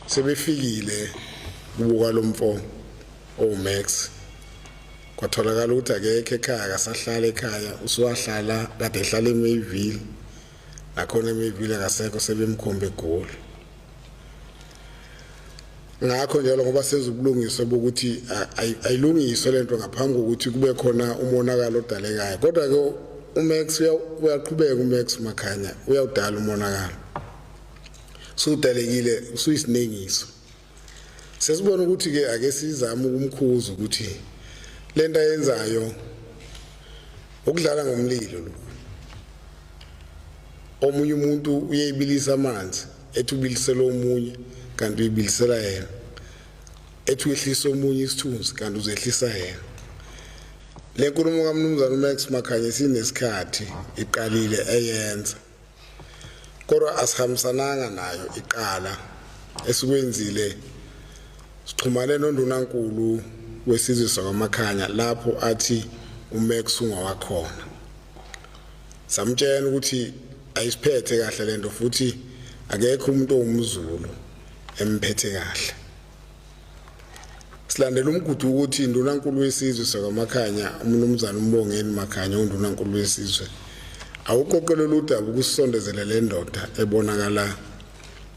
Sebefikile kubuka lomfo oMax, kwatholakala ukuthi akekho ekhaya, akasahlala ekhaya, usuwahlala kade ehlala eMayville, nakhona eMayville akasekho, sebemkhombe eGoli. Ngakho njalo ngoba senza ubulungiswa bokuthi ayilungiswe lento ngaphambi kokuthi kube khona umonakalo odalekayo, kodwa ke uMax uyaqhubeka, uMax Makhanya uyawudala umonakalo, sudalekile, usuyisinengiso. Sesibona ukuthi ke ake sizame ukumkhuza ukuthi lento ayenzayo ukudlala ngomlilo lokhu. Omunye umuntu uyeyibilisa amanzi, ethi ubilisela omunye kanti uyibilisela yena, ethi uyehlisa omunye isithunzi kanti uzehlisa yena. Le nkulumo kaMnumzane uMax Makhanya sinesikhathi iqalile eyenza, kodwa asihambisananga nayo iqala. Esikwenzile, sixhumane nondunankulu wesizwe sakwaMakhanya lapho athi uMax ungowakhona. Samtshela ukuthi ayisiphethe kahle lento, futhi akekho umuntu owumZulu emphethe kahle. Silandela umgudu ukuthi indunankulu wesizwe sakwaMakhanya, umnumzane uMbongeni Makhanya, undunankulu wesizwe, awuqoqe lolu daba ukusondezela le ndoda ebonakala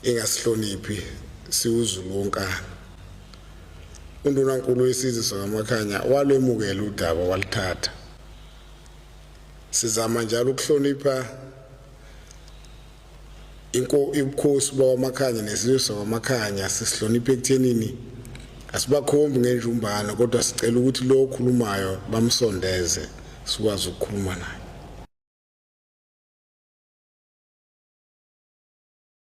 ingasihloniphi siwuZulu wonkana. Undunankulu wesizwe sakwaMakhanya walwemukela udaba, walithatha. Sizama njalo ukuhlonipha ubukhosi bakwaMakhanya nesizwe sakwaMakhanya, sisihlonipha ekuthenini asibakhombi ngenjumbana, kodwa sicela ukuthi lo okhulumayo bamsondeze sikwazi ukukhuluma naye.